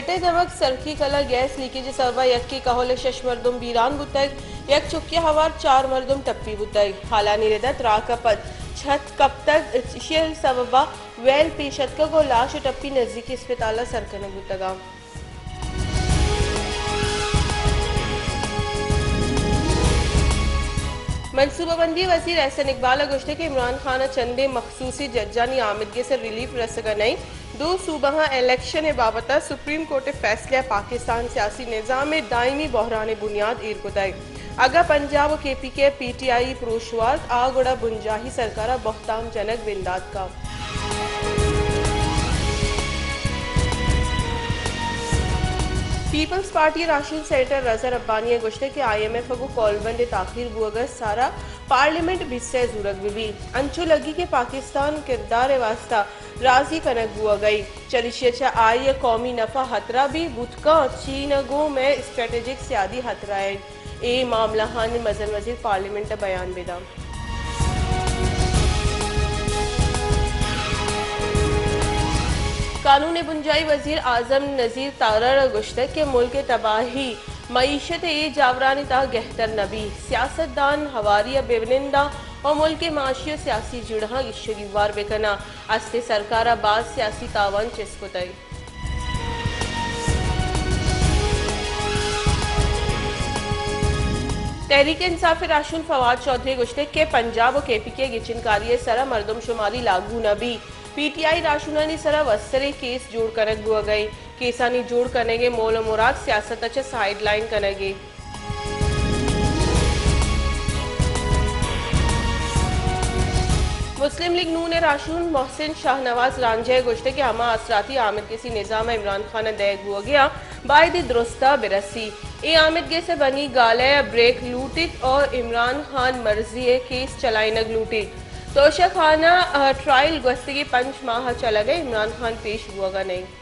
دمگ سرکی کلا gas leakage ءِ سبب ءَ یکے کہول ءِ شش مردم بیران بوتگ، یک چکے ءَ ہوار چار مردم ٹپی بوتگ۔ ہالانی رد ءَ تراک ءَ پد چھت کپتگ، ایشی ءِ سبب ءَ ویل پیش اتکگ ءُ لاش ءُ ٹپی نزیکی اسپتال ءَ سر کنگ بوتگ اَنت۔ منصوبہ بندی ءِ وزیر احسن اقبال ءَ گوشتگ کہ عمران خان ءَ چندیں مخصوصیں ججانی آمدگس ءِ ریلیف رسگ ءَ نہ اِنت۔ دو صوبہاں الیکشن ءِ بابت ءَ سپریم کورٹ ءِ فیصلہ ءَ پاکستان سیاسی نظام ءِ دائمی بحران ءِ بنیاد ایر کتگ۔ اگاں پنجاب ءُ کے پی کے ءَ پی ٹی آئی پروش وارت، آ گڑا بنجاہی سرکار ءَ بہتام جنگ بندات کنت۔ پیپلز پارٹی ءِ راہشون سینیٹر رضا ربانی ءَ گوشتگ کہ آئی ایم ایف ءَ گوں کولبند ءِ تاخیر بوگ ءِ سرا پارلیمنٹ بیست ءَ زورگ بہ بیت۔ انچو لگی کہ پاکستان کردار ءِ واستہ راضی کنگ بوگ ءَ اِنت، چریشی ءَ چہ آئی ءَ قومی نفع ءَ ہترہ بیت، بوت کنت چین ءَ گوں مئے اسٹریٹجک سیادی ہترہ اِنت۔ اے معاملہانی مزن وزیر پارلیمنٹ ءَ بیان بہ دنت۔ قانون ءِ بنجاہی وزیر اعظم نذیر تارڑ ءَ گوشتگ کہ ملک ءِ تباہی معیشت ءِ اے جاورانی تہا گہتر نہ بیت۔ سیاست دان ہواری ءَ بہ ننداں ءُ ملک ءِ معاشی ءُ سیاسی جیڑہاں گیشگیوار بہ کناں۔ است ءِ سرکار ءَ باز سیاسی تاوان چست کتگ۔ تحریک انصاف ءِ راہشون فواد چوہدری ءَ گوشتگ کہ پنجاب ءُ کے پی کے ءِ گچین کاری ءِ سرا مردم شماری لاگو نہ بیت۔ پی ٹی آئی راہشونانی سرا وسریں کیس جوڑ کنگ بوگ ءَ اِنت۔ کیسانی جوڑ کنگ ءِ مول ءُ مراد سیاست ءَ چہ سائیڈ لائن کنگ اِنت۔ مسلم لیگ نون ءِ راہشون محسن شاہنواز رانجہ ءَ گوشتگ کہ ہما آسراتی آمدگسی نظام ءَ عمران خان ءَ دئیگ بوگ ءَ اَنت، باید اے درست ءَ بہ رسیت۔ اے آمدگس ءَ بنی گالہ ءَ بریک لوٹیت ءُ عمران خان مرضی ءِ کیس چلائینگ لوٹیت۔ توشہ خانہ ءِ ٹرائل گوستگیں پنچ ماہ ءَ چلگ ءَ، عمران خان پیش بوگ ءَ نہ اِنت۔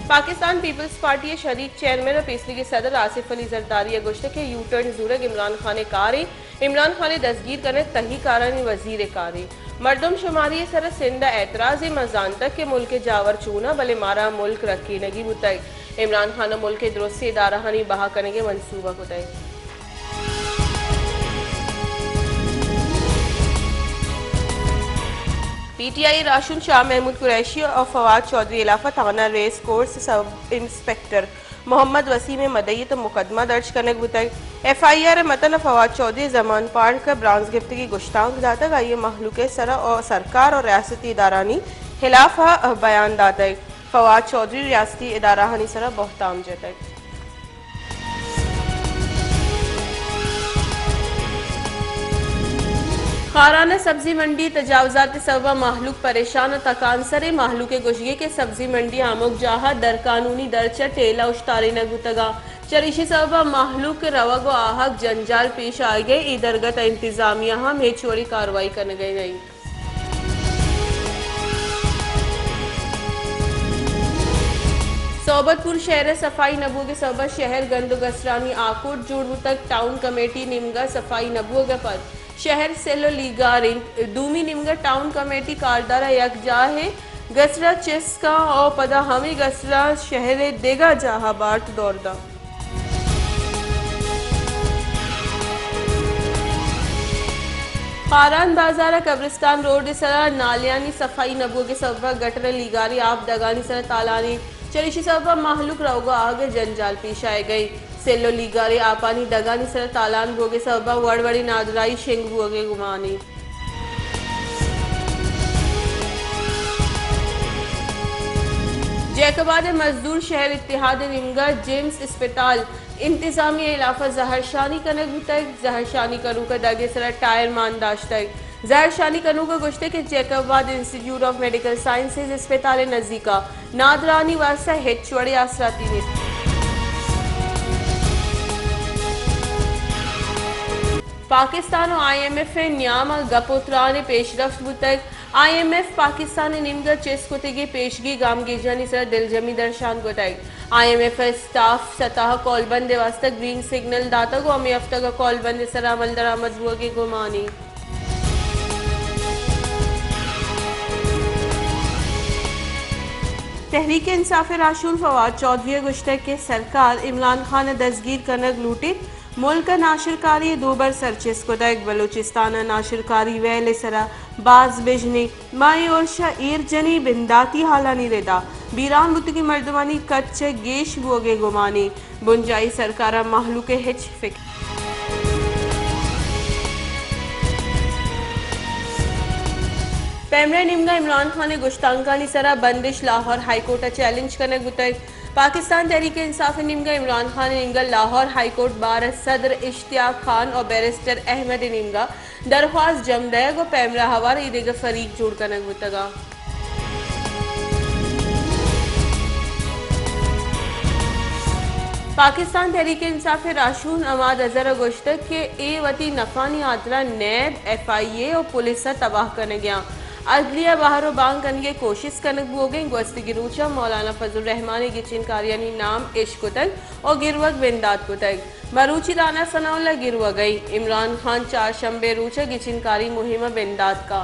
پاکستان پیپلز پارٹی ءِ شریک چیئرمین ءُ پیسریگیں صدر آصف علی زرداری ءَ گوشتگ کہ یو ٹرن زورگ عمران خان ءِ کارے، عمران خان ءِ دزگیر کنگ تہی کارانی وزیر ءِ کارے۔ مردم شماری ءِ سرا سندھ ءَ اعتراض اِنت، ما زانتگ کہ ملک ءِ جاور چوناں، بلے مارا ملک رکینگی بوتگ۔ عمران خان ءَ ملک ءِ درستیں ادارہانی بہا کنگ ءِ منصوبہ کتگ۔ پی ٹی آئی ءِ راہشون شاہ محمود قریشی ءُ فواد چوہدری ءِ ہلاف ءَ تھانہ ریس کورس سب انسپکٹر محمد وسیم ءِ مدعیت ءَ مقدمہ درج کنگ بوتگ۔ ایف آئی آر ءِ متن ءَ فواد چوہدری ءَ زمان پارک ءَ برانز گپتگی گشتانک داتگ، آئی ءَ مہلوک ءِ سرا ءُ سرکار ءُ ریاستی ادارہانی ہلاف ءَ بیان داتگ۔ فواد چوہدری ریاستی ادارہانی سرا بہتام جتگ۔ خاران ءِ سبزی منڈی ءِ تجاوزات ءِ سبب ءَ مہلوک پریشان ءُ تکانسر اِنت۔ مہلوک ءِ گوشگ اِنت کہ سبزی منڈی ءِ ہمک جاہ ءَ درقانونی درچ ءَ ٹیلہ اوشتارینگ بوتگ اَنت۔ چریشی ءِ سبب ءَ مہلوک ءِ روگ ءُ آہگ جنجال پیش آیگ ءَ اِنت۔ اے درگت ءَ انتظامیہ ہم ہچ وڑیں کاروائی کنگ ءَ نہ اِنت۔ صحبت پور شہر ءِ صفائی نہ بوگ ءِ سبب ءَ شہر گند ءُ گسرانی آکوٹ جوڑ بوتگ۔ ٹاؤن کمیٹی ءِ نیمگ ءَ صفائی نہ بوگ ءَ پد شہر سل ءُ لیگار اِنت۔ دومی نیمگ ءَ ٹاؤن کمیٹی کاردار ءَ یکجاہ ءَ گسرا چست کن ءُ پدا ہمے گسرا شہر ءِ دگہ جاہ ءَ بارت دور دنت۔ خاران بازار ءَ قبرستان روڈ ءِ سرا نالیانی صفائی نہ بوگ ءِ سبب ءَ گٹر ءِ لیگاریں آپ دگانی سرا تالان اِنت۔ چریشی ءِ سبب ءَ مہلوک روگ ءُ آہگ ءِ جنجال پیش آیگ ءَ اِنت۔ سل ءُ لیگاریں آپانی دگانی سرا تالان بوگ ءِ سبب ءَ وڑ وڑیں نادراہی شنگ بوگ ءِ گمان اِنت۔ جیکب آباد ءِ مزدور شہر اتحاد ءِ نیمگ ءَ جیمز اسپتال انتظامیہ ءِ ہلاف ءَ زہرشانی کنگ بوتگ۔ زہرشانی کنوک ءَ دگ ءِ سرا ٹائر مان داشتگ۔ زہرشانی کنوک ءَ گوشتگ کہ جیکب آباد انسٹیٹیوٹ آف میڈیکل سائنسز اسپتال ءِ نزیک ءَ نادراہانی واستہ ہچ وڑیں آسراتی نیست۔ پاکستان ءُ آئی ایم ایف ءِ نیام ءَ گپ ءُ تران ءِ پیشرفت بوتگ۔ آئی ایم ایف پاکستان ءِ نیمگ ءَ چست کتگیں پیشگی گامگیجانی سرا دلجمی درشان کتگ۔ آئی ایم ایف ءِ اسٹاف سطح ءَ کولبند ءِ واستہ گرین سگنل داتگ ءُ ہمے ہفتگ ءَ کولبند ءِ سرا عمل درآمد بوگ ءِ گمان اِنت۔ تحریک انصاف ء راہشون فواد چوہدری ء گوشتگ کہ سرکار عمران خان ء دزگیر کنگ لوٹیت، ملک ء ناشرکاری ء دو بر سرچست کتگ، بلوچستان ء ناشرکاری ویل ء سرا باز بژنیں، ما اے ارش ء ایر جنیں، بنداتی ہالانی ردا بیران بوتگیں مردمانی کچ ء گیش بوگ ء گمانیں، بنجاہی سرکار ء مہلوک ء ہچ فکر۔ پیمرا ء نیمگا عمران خان ء گشتانکانی سرا بندش لاہور ہائی کورٹ ء چیلنج کنگ بوتگ۔ پاکستان تحریک انصاف ء نیمگا عمران خان ء نیمگا لاہور ہائی کورٹ بار ء صدر اشتیاق خان اور بیرسٹر احمد ء نیمگا درخواست جم دئیگ و پیمرا ہوار ایدگہ فریق جوڑ کنگ بوتگاں۔ پاکستان تحریک انصاف ء راہشون عماد اظہر ء گوشتگ کہ اے وتی نفعانی ہاترا نیب، ایف آئی اے و پولیس ء تباہ کنگ ء آں۔ عدلیہ بہر و بانگ کنگ ء کوشست کنگ بوگیں، گوستگیں روچ ء مولانا فضل الرحمان ء گچین کاریانی نام اش کتگ و گروگ بندات کتگ۔ مروچی رانا ثناء اللہ گروگ ء، عمران خان چارشنبے روچ ء گچین کاری مہم ء بندات کا۔